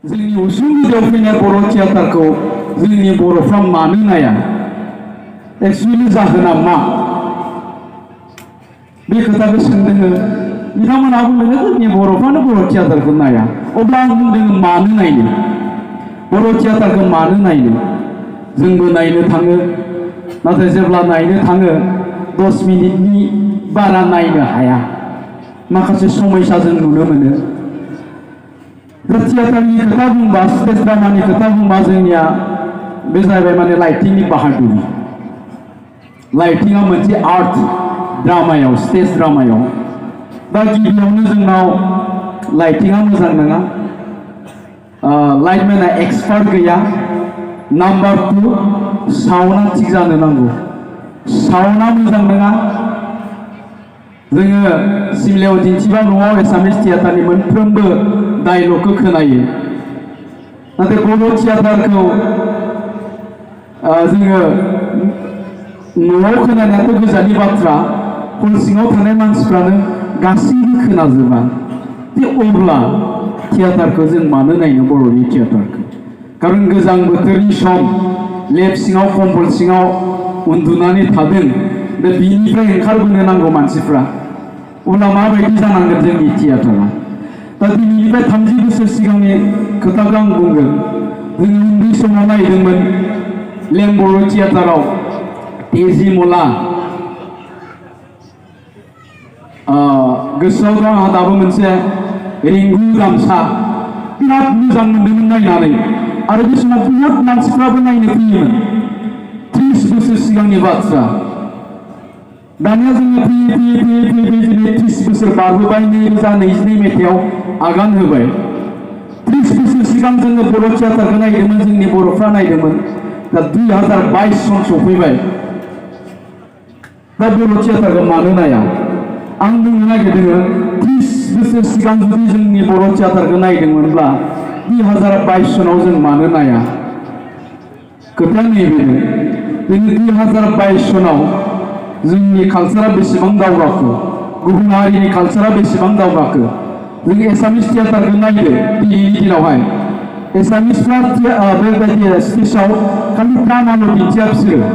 जोंनि उसुंगिरियाव फैनाय बर' थियाटारखौ जोंनि बर'फ्रा मानो नाया एक्सुवेलि जाहोना मा बे खोथाखौ सोंदोङो बिथांमोनहा बुंदोङो जोंनि बर'फ्रानो बर' थियाटारखौ नाया अब्ला आं बुंदोङो मानो नायनो बर' थियाटारखौ मानो नायनो जोंबो नायनो थाङो नाथाय जेब्ला नायनो थाङो 10 मिनिटनि बारा नायनो हाया माखासे समयसा जों नुनो मोनो थियाटारनि खोथा बुंबा स्टेज ड्रामानि खोथा बुंबा जोंनिया बे जाहैबाय माने लाइटिंनि बाहादुरि लाइटिंआ मोनसे आर्ट ड्रामायाव स्टेज ड्रामायाव दा गिबियावनो जोंनाव लाइटिंआ मोजां नङा लाइटमेना एक्सपार्ट गैया नाम्बार 2 साउन्डआ थिग जानो नांगौ साउन्डआ मोजां नङा जोङो सिमलायाव दिन्थिबा न'आव एसामिस थियाटारनि मोनफ्रोमबो डायलगखौ खोनायो नाथाय बर' थियाटारखौ जोङो न'आव खोनानायाथ' गोजाननि बाथ्रा हल सिङाव थानाय मानसिफ्रानो गासैबो खोनाजोबा बे अब्ला थियाटारखौ जों मानो नायनो बर'नि थियाटारखौ खारन गोजां बोथोरनि सम लेब सिङाव कम्बल सिङाव उन्दुनानै थादों दा बिनिफ्राय ओंखारबोनो नांगौ मानसिफ्रा अब्ला माबायदि जानांगोन जोंनि थियाटारा दा दिनैनिफ्राय 30 बोसोर सिगांनि खोथाखौ आं बुंगोन जों उन्दै समाव नायदोंमोन लेम बर' थियाटाराव तेजिमला गोसोआव दं आंहा दाबो मोनसे रिंगु गामसा बिराद मोजां मोनदोंमोन नायनानै आरो बे समाव बहुत मानसिफ्राबो नायनो फैयोमोन 30 बोसोर सिगांनि बाथ्रा दानिया जोङो फैयै दिनै 30 बोसोर बारबोबाय 2022 मायथाइयाव आगान होबाय 30 बोसोर सिगां जोङो बर' थियाटारखौ नायदोंमोन जोंनि बर'फ्रा नायदोंमोन दा 2022 सम सफैबाय दा बर' थियाटारखौ मानो नाया आं बुंनो नागिरदों 30 बोसोर सिगां जुदि जोंनि बर' थियाटारखौ नायदोंमोनब्ला 2022 सनाव जों मानो नाया खोथाया नैबेनो जोंनि 2022 सनाव जोंनि कालचारा बेसेबां दावगाखो गुबुन हारिनि कालचारा बेसेबां दावगाखो जों एसामिस थियाटारखौ नायदो दिनैनि दिनावहाय एसामिसफ्रा बेबायदि स्टेजआव खालि ड्रामाल' दिन्थिया बिसोरो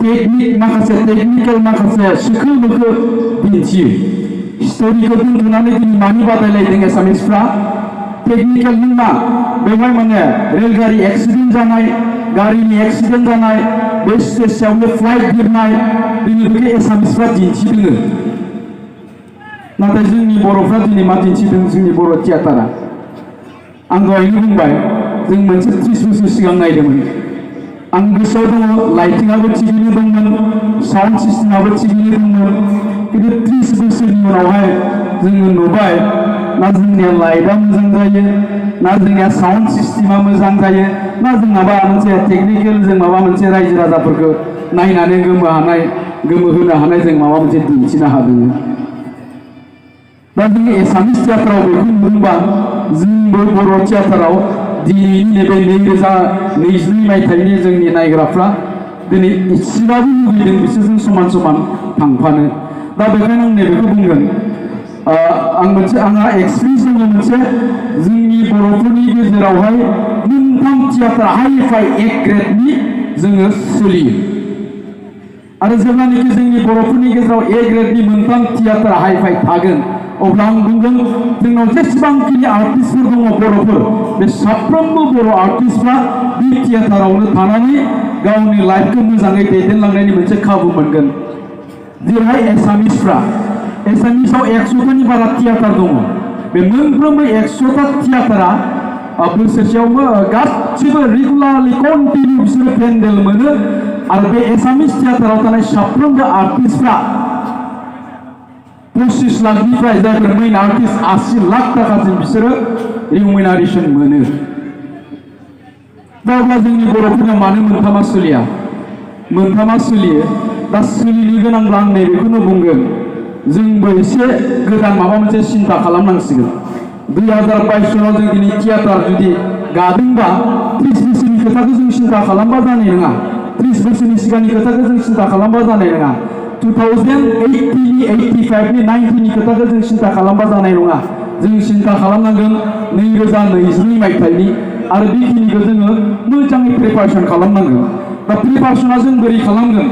टेकनिक माखासे टेकनिकेल माखासे सोखो मोखो दिन्थियो हिस्ट'रिखौ दोनथ'नानै दिनै मानि बादायलायदों एसामिसफ्रा टेकनिकेल मा बेवहाय माने रेलगारि एक्सिडेन्ट जानाय गारिनि एक्सिडेन्ट जानाय बे स्टेजआवनो फ्लाइट बिरनाय दिनै बेखौ एसामिसफ्रा दिन्थिदों नाथाय जोंनि बर'फ्रा दिनै मा दिन्थिदों जोंनि बर' थियाटारा आं दहायनो बुंबाय जों मोनसे 30 बोसोर सिगां नायदोंमोन आं गोसोआव दङ लाइटिंआबो थिगैनो दंमोन साउन्ड सिस्टेमाबो थिगैनो दंमोन खिन्थु 30 बोसोरनि उनावहाय जोङो नुबाय ना जोंनिया लाइटआ मोजां जायो ना जोंनिया साउन्ड सिस्टेमा मोजां जायो ना जों माबा मोनसे टेकनिकेल जों माबा मोनसे रायजो राजाफोरखौ नायनानै गोमोहोनो हानाय जों माबा मोनसे दिन्थिनो हादों दा जोंनि एसामिस थियाटाराव बेखौ नुदोंबा जोंबो बर' थियाटाराव दिनैनि नैबे 2022 मायथाइनि जोंनि नायग्राफ्रा दिनै एसेबाबो लुबैदों बिसोरजों समान समान थांफानो दा बेखायनो आं नैबेखौ बुंगोन आंहा एक्सपिरियेन्स दङ मोनसे जोंनि बर'फोरनि गेजेरावहाय मोनथाम थियाटार हाइफाइ ए ग्रेडनि जोङो सोलियो आरो जेब्लानाखि जोंनि बर'फोरनि गेजेराव ए ग्रेडनि मोनथाम थियाटार हाइफाइ थागोन अब्ला आं बुंगोन जोंनाव जेसेबांखिनि आर्टिस्टफोर दङ बर'फोर बे साफ्रोमबो बर' आर्टिस्टफ्रा बे थियाटारावनो थानानै गावनि लाइफखौ मोजाङै दैदेनलांनायनि मोनसे खाबु मोनगोन जेरैहाय एसामिसाव 100तानि बारा थियाटार दङ बे मोनफ्रोमबो 100ता थियाटारा बोसोरसेयावबो गासिबो रेगुलारलि कन्टिनिउ बिसोरो पेन्डेल मोनो आरो बे एसामिस थियाटाराव थानाय साफ्रोमबो आर्टिस्टफ्रा 25 लाखनिफ्राय जायफोर मेइन आर्टिस्ट 80 लाख थाखासिम बिसोरो रिमुनारेसन मोनो दा अब्ला जोंनि बर'फोरना मानो मोनथामा सोलियो दा सोलिनो गोनांब्ला आं नैबेखौनो बुंगोन जोंबो एसे गोदान माबा मोनसे सिन्था खालामनांसिगोन 2022 सनाव जों दिनै थियाटार जुदि गादोंबा 30 बोसोरनि खोथाखौ जों सिन्था खालामबा जानाय नङा 30 बोसोरनि सिगांनि खोथाखौ जों सिन्था खालामबा जानाय नङा 2080नि 85नि 90नि खोथाखौ जों सिन्था खालामबा जानाय नङा जों सिन्था खालामनांगोन 2022 मायथाइनि आरो बेखिनिखौ जोङो मोजाङै प्रिपारेसन खालामनांगोन दा प्रिपारेसना जों बोरै खालामगोन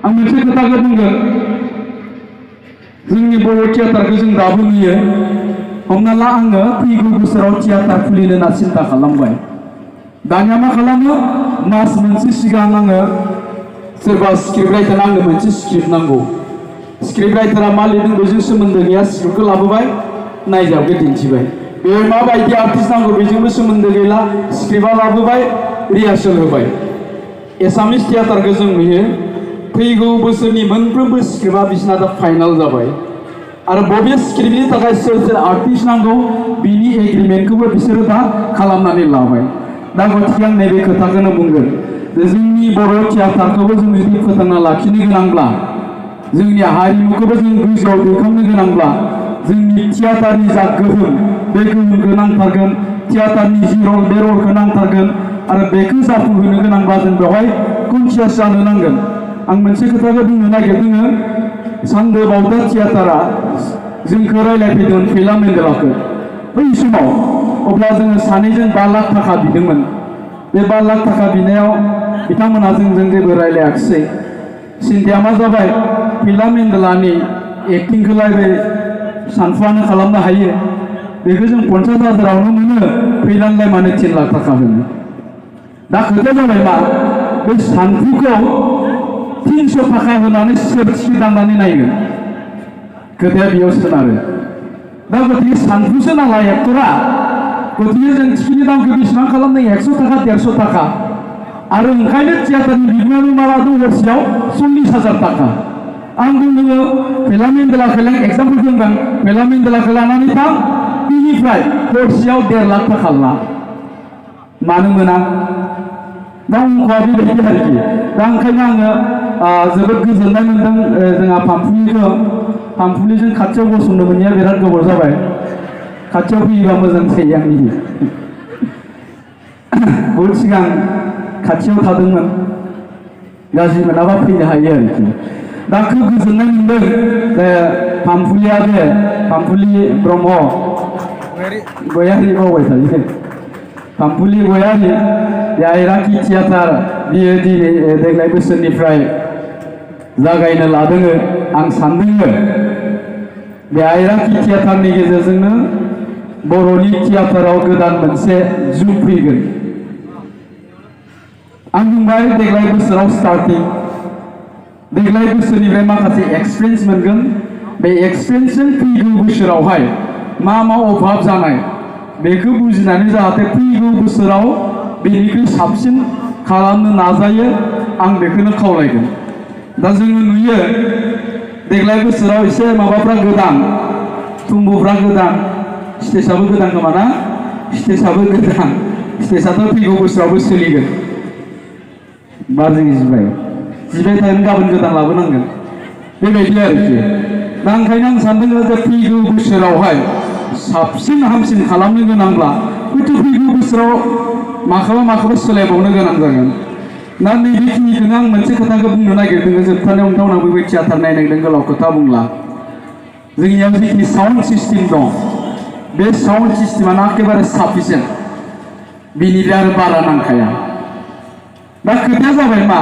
आं मोनसे खोथाखौ बुंगोन जोंनि बर' थियाटारखौ जों दाबो नुयो हमना ला आङो फैगौ बोसोराव थियाटार खुलिनो होनना सिन्था खालामबाय दानिया मा खालामो मास मोनसे सिगां आङो सोरबा स्क्रिप्ट राइटार आंनो मोनसे स्क्रिप्ट नांगौ स्क्रिप्ट राइटारा मा लिरदों बेजों सोमोन्दो गैया स्क्रिप्टखौ लाबोबाय नायजाबखौ दिन्थिबाय बेयाव माबायदि आर्टिस्ट नांगौ बेजोंबो सोमोन्दो गैला स्क्रिप्टआ लाबोबाय रिहार्सेल होबाय एसामिस थियाटारखौ जों नुयो फैगौ बोसोरनि मोनफ्रोमबो स्क्रिप्टआ बिसिना दा फाइनाल जाबाय आरो बबे स्क्रिप्टनि थाखाय सोर सोर आर्टिस्ट नांगौ बिनि एग्रिमेन्टखौबो बिसोरो दा खालामनानै लाबाय दा गतिके आं नैबे खोथाखौनो बुंगोन जे जोंनि बर' थियाटारखौबो जों जुदि फोथांना लाखिनो गोनांब्ला जोंनि हारिमुखौबो जों गोजौआव दैखांनो गोनांब्ला जोंनि थियाटारनि जा गोहोम बे गोहोमखौ नांथारगोन थियाटारनि जि रल बे रलखौ नांथारगोन आरो बेखौ जाफुंहोनो गोनांब्ला जों बेवहाय कनसियास जानो नांगोन आं मोनसे खोथाखौ बुंनो नागिरदों सान्दो बावदा थियाटारा जोंखौ रायलायफैदोंमोन फैला मेन्देलाखौ बै समाव अब्ला जोङो सानैजों 5 लाख थाखा बिदोंमोन बे 5 लाख थाखा बिनायाव बिथांमोना जोंजों जेबो रायलायाखिसै सिन्थाया मा जाबाय फैला मेन्देलानि एक्टिंखौलाय बे सानफुआनो खालामनो हायो बेखौ जों 50,000 मोनो फैलानलाय मानो 3 लाख थाखा होनो दा खोथाया जाबाय मा बे सानफुखौ 300 थाखा होनानै सोर टिकेट दाननानै नायगोन खोथाया बेयाव सोनारो दा गतिके सानफुसो नालाय एक्टरा गतिके जों टिकेटनि दामखौ बेसेबां खालामदों 100 थाखा 150 थाखा आरो ओंखायनो थियाटारनि बिगुमायाबो मा लादों हरसेयाव 40,000 थाखा आं बुंदों फैला मेन्देलाखौ एक्जाम्पल बुंदों फैला मेन्देलाखौ लानानै थां बिनिफ्राय हरसेयाव 1.5 लाख थाखा ला मानो मोना दा अंकआ बेबायदि आरोखि दा ओंखायनो आङो जोबोद गोजोननाय मोन्दों जोंहा पामफुलिजों खाथियाव गसंनो मोनैया बिराद गोबाव जाबाय खाथियाव फैयोबा मोजां जायो आंनि बहुद सिगां खाथियाव थादोंमोन गाज्रि मोनाबा फैनो हायो आरोखि दा खोब गोजोननाय मोन्दों पामफुलि ब्रह्म गयारि मावबाय थायो पामफुलि गयारि आइराखि थियाटार बियो दिनै देग्लाय बोसोरनिफ्राय जागायनो लादों आं सानदों बे आइराखि थियाटारनि गेजेरजोंनो बर'नि थियाटाराव गोदान मोनसे जुग फैगोन आं बुंबाय देग्लाय बोसोराव स्टार्टिं देग्लाय बोसोरनिफ्राय माखासे एक्सपिरियेन्स मोनगोन बे एक्सपिरियेन्सजों फैगौ बोसोरावहाय मा अभाब जानाय बेखौ बुजिनानै जाहाथे फैगौ बोसोराव बेनिख्रुइ साबसिन खालामनो नाजायो आं बेखौनो खावलायगोन दा जोङो नुयो देग्लाय बोसोराव एसे माबाफ्रा गोदान थुम्बुफ्रा गोदान स्टेजआबो गोदान खोमा ना स्टेजआबो गोदान स्टेजआथ' फैगौ बोसोरावबो सोलिगोन बारजों जिबाय थागोन गाबोन गोदान लाबोनांगोन बेबायदि आरोखि दा ओंखायनो आं सानदों जे फैगौ बोसोरावहाय साबसिन हामसिन खालामनो गोनांब्ला हयथ' फैगौ बोसोराव माखौबा सोलायबावनो गोनां जागोन दा नैबेखिनिखौनो आं मोनसे खोथाखौ बुंनो नागिरदों जोबथारनायाव नोंथांमोना बे थियाटार नायनायदों गोलाव खोथा बुंला जोंनियाव जिखिनि साउन्ड सिस्टेम दं बे साउन्ड सिस्टेमानो एखेबारे साफिसियेन्ट बिनिफ्राय आरो बारा नांखाया दा खोथाया जाबाय मा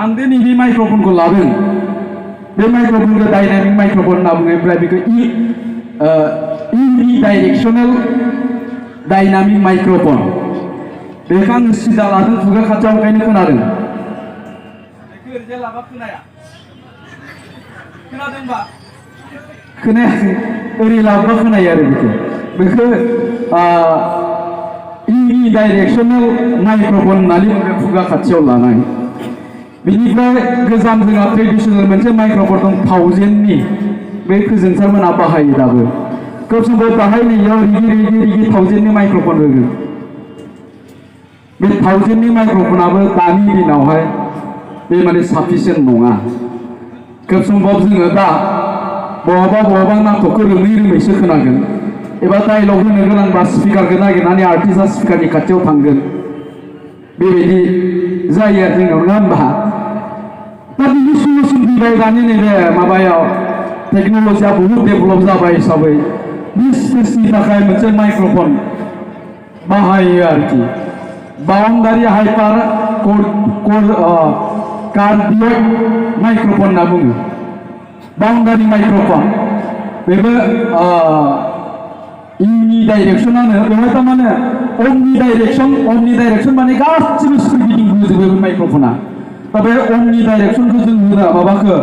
आं दे नैबे माइक्र'फनखौ लादों बे माइक्र'फनखौ डायनामिक माइक्र'फन होनना बुङो ओमफ्राय बेखौ इउनिडाइरेक्सनेल डायनामिक माइक्र'फन बेखौ आं सिदा लादों खुगा खाथियाव ओंखायनो खोनादों बेखौ ओरैजाय लाबा खोनाया खोनादोंबा खोनायाखै ओरै लाबा खोनायो आरो बेखौ इउनिडाइरेक्सनेल माइक्र'फन होननानै बुङो खुगा खाथियाव लानाय बेनिफ्राय गोजाम जोंहा ट्रेडिसनेल मोनसे माइक्र'फन दं थावजेननि बे फोजोंसारमोना बाहायो दाबो खोब समाव बाहायनायाव रिगि थावजेननि माइक्र'फन होगोन बे थावजेननि माइक्र'फनाबो दानि दिनावहाय बे माने साफिसियेन्ट नङा खोब सम्भब जोङो दा बहाबा नाटकखौ रोमैसो खोनागोन एबा डायलग होनो गोनांबा स्पिकारखौ नागिरनानै आर्टिस्टआ स्पिकारनि खाथियाव थांगोन बेबायदि जायो आरो जोंनाव नङा होनबा दा बिनि सलुसन फैबाय दानि नैबे माबायाव टेक्न'लजिया बहुद डेभेलप जाबाय हिसाबै बे स्टेजनि थाखाय मोनसे माइक्र'फन बाहायो आरोखि बाउन्डारि हाइपार कार्डियक माइक्र'फन होनना बुङो बाउन्डारि माइक्र'फन बेबो इउनि डाइरेक्सनानो बेवहाय थारमाने अमनि डाइरेक्सन माने गासिबो सोरगिदिं होजोबो बे माइक्र'फना दा बे अमनि डाइरेक्सनखौ जों होनो माबाखौ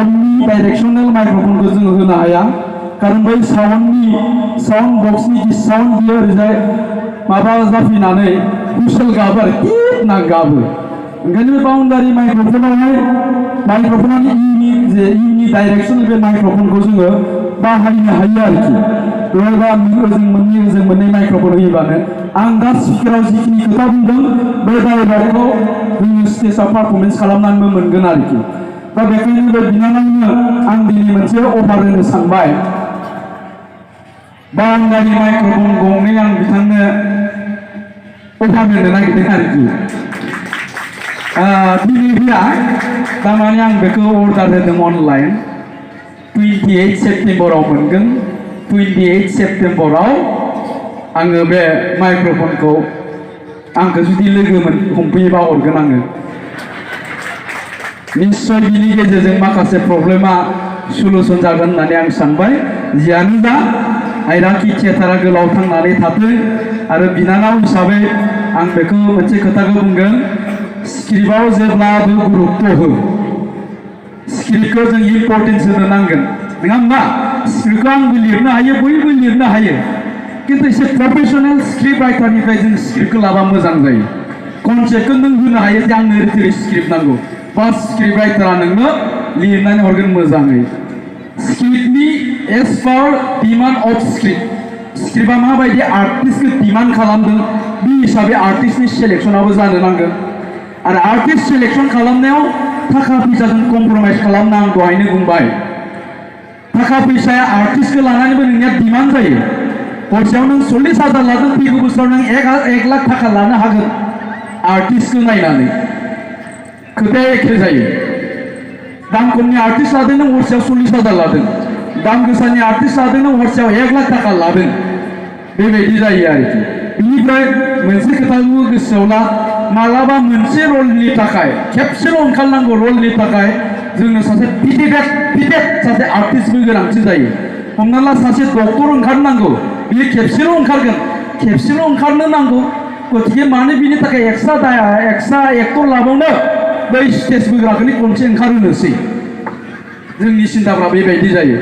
अमनि डाइरेक्सनेल माइक्र'फनखौ जों होनो हाया कारण बै साउन्ड बक्सनि जि साउन्ड बियो ओरैजाय माबा जाफैनानै हुइसेल गाबो आरो टिप ना गाबो ओंखायनो बे बाउन्डारि माइक्र'फनानि इउनि डाइरेक्सन बे माइक्र'फनखौ जोङो बाहायनो हायो आरोखि बेवहायबा ओजों मोननै माइक्र'फन होयोबानो आं दा स्पिकाराव जिखिनि खोथा बुंदों बे डायलगखौ जोङो स्टेजआव पारफरमेन्स खालामनानैबो मोनगोन आरोखि दा बेखायनो बे बिनानावनो आं दिनै मोनसे अफार होनो सानबाय बाउन्डारि माइक्र'फन गंनै आं बिथांनो अफार होनो नागिरदों आरोखि दिनैनिया थारमाने आं बेखौ अर्डार होदों अनलाइन 28 सेप्टेम्बराव मोनगोन 28 सेप्टेम्बराव आङो बे माइक्र'फनखौ आंखौ जुदि लोगो हमफैयोबा हरगोन आङो निश्चय बिनि गेजेरजों माखासे प्रब्लेमा सलुसन जागोन होननानै आं सानबाय जियानो जा आयराखि थियेटारा गोलाव थांनानै थाथों आरो बिनानाव हिसाबै आं बेखौ मोनसे खोथाखौ बुंगोन स्क्रिप्टआव जेब्लाबो गुरुत्व हो स्क्रिप्टखौ जों इम्पर्टेन्स होनो नांगोन नङा होमबा स्क्रिप्टखौ आंबो लिरनो हायो बयबो लिरनो हायो खिन्थु एसे प्रफेसनेल स्क्रिप्ट राइटारनिफ्राय जों स्क्रिप्टखौ लाबा मोजां जायो कनसेप्टखौ नों होनो हायो जे आंनो ओरै स्क्रिप्ट नांगौ बा स्क्रिप्ट राइटारा नोंनो लिरनानै हरगोन मोजाङै स्क्रिप्टनि एज पार डिमान्ड अफ स्क्रिप्टआ माबायदि आर्टिस्टखौ डिमान्ड खालामदों बे हिसाबै आर्टिस्टनि सेलेक्सनाबो जानो नांगोन आरो आर्टिस्ट सेलेक्सन खालामनायाव थाखा फैसाजों कमप्रमाइज खालामना आं दहायनो बुंबाय थाखा फैसाया आर्टिस्टखौ लानानैबो नोंनिया डिमान्ड जायो हरसेयाव नों 40,000 लादों फैगौ बोसोराव नों 1 लाख थाखा लानो हागोन आर्टिस्टखौ नायनानै खोथाया एखे जायो दाम खमनि आर्टिस्ट लादों नों हरसेयाव 40,000 लादों दाम गोसानि आर्टिस्ट लादों नों हरसेयाव 1 लाख थाखा लादों बेबायदि जायो आरोखि बेनिफ्राय मोनसे खोथाखौ गोसोआव ला मालाबा मोनसे रलनि थाखाय खेबसेल' ओंखारनांगौ रलनि थाखाय जोंनो सासे फिटेड सासे आर्टिस्टबो गोनांथि जायो हमना ला सासे डक्टर ओंखारनांगौ बियो खेबसेल' ओंखारगोन खेबसेल' ओंखारनो नांगौ गतिके मानो बिनि थाखाय एक्सट्रा एक्टर लाबावनो बै स्टेज बोग्राखौनो खनसे ओंखारहोनोसै जोंनि सिन्ताफ्रा बेबायदि जायो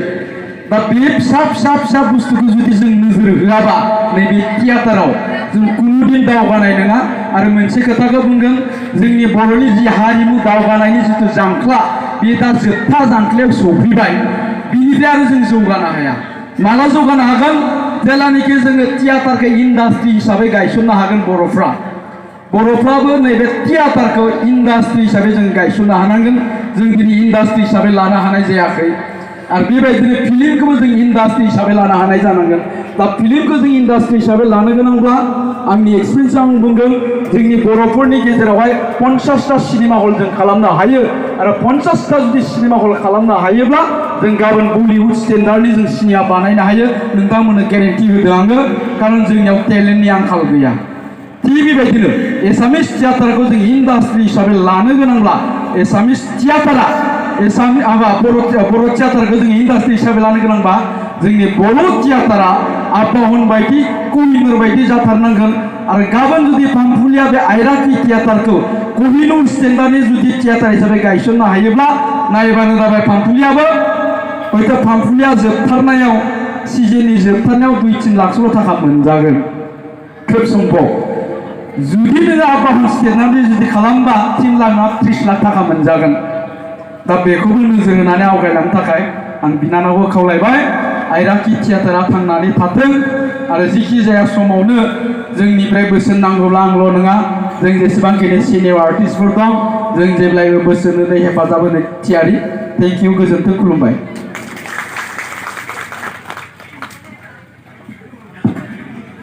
दा बे फिसा बुस्थुखौ जुदि जों नोजोर होआबा नैबे थियेटाराव जों कुनुदिन दावगानाय नङा आरो मोनसे खोथाखौ बुंगोन जोंनि बर'नि जि हारिमु दावगानायनि जिथु जांख्ला बे दा जोबथा जांख्लायाव सौफैबाय बिनिफ्राय आरो जों जौगानो हाया माला जौगानो हागोन जेब्लानाखि जोङो थियेटारखौ इन्डास्ट्रि हिसाबै गायसननो हागोन बर'फ्राबो नैबे थियेटारखौ इन्डास्ट्रि हिसाबै जों गायसननो हानांगोन जों दिनै इन्डास्ट्रि हिसाबै लानो हानाय जायाखै आरो बेबायदिनो फिल्मखौबो जों इन्डास्ट्रि हिसाबै लानो हानाय जानांगोन दा फिल्मखौ जों इन्डास्ट्रि हिसाबै लानो गोनांब्ला आंनि एक्सपिरियेन्सआव आं बुंगोन जोंनि बर'फोरनि गेजेरावहाय 50टा सिनेमा हल जों खालामनो हायो आरो 50टा जुदि सिनेमा हल खालामनो हायोब्ला जों गाबोन बलिउड स्टेन्डार्डनि जों सिनेमा बानायनो हायो नोंथांमोननो गेरेन्टि होदों आङो कारण जोंनियाव टेलेन्टनि आंखाल गैया थिग बेबायदिनो एसामिस थियेटारखौ जों इन्डास्ट्रि हिसाबै लानो गोनांब्ला एसामिस थियेटारा बर' थियेटारखौ जों इन्डास्ट्रि हिसाबै लानो गोनांबा जोंनि बर' थियेटारा आबाहन बायदि कहिनुर बायदि जाथारनांगोन आरो गाबोन जुदि फानफुलिया बे आयराखि थियेटारखौ कहिनुर स्टेन्डार्डनि जुदि थियेटार हिसाबै गायसननो हायोब्ला नायबानो जाबाय फानफुलियाबो हयथ' फानफुलिया जोबथारनायाव सिजननि जोबथारनायाव 2-3 लाखसोल' थाखा मोनजागोन खोब सम्भब जुदि नोङो आबाहन स्टेन्डार्डनि जुदि खालामबा 3 लाख 30 लाख थाखा मोनजागोन दा बेखौबो नोजोर होनानै आवगायलांनो थाखाय आं बिनानावखौ खावलायबाय आयराखि थियेटारा थांनानै थाथों आरो जिखि जाया समावनो जोंनिफ्राय बोसोन नांगौब्ला आंल' नङा जों जेसेबांखिनि सिनियर आर्टिस्टफोर दं जों जेब्लायबो बोसोन होनो हेफाजाब होनो थियारि थेंक इउ गोजोन्थों खुलुमबाय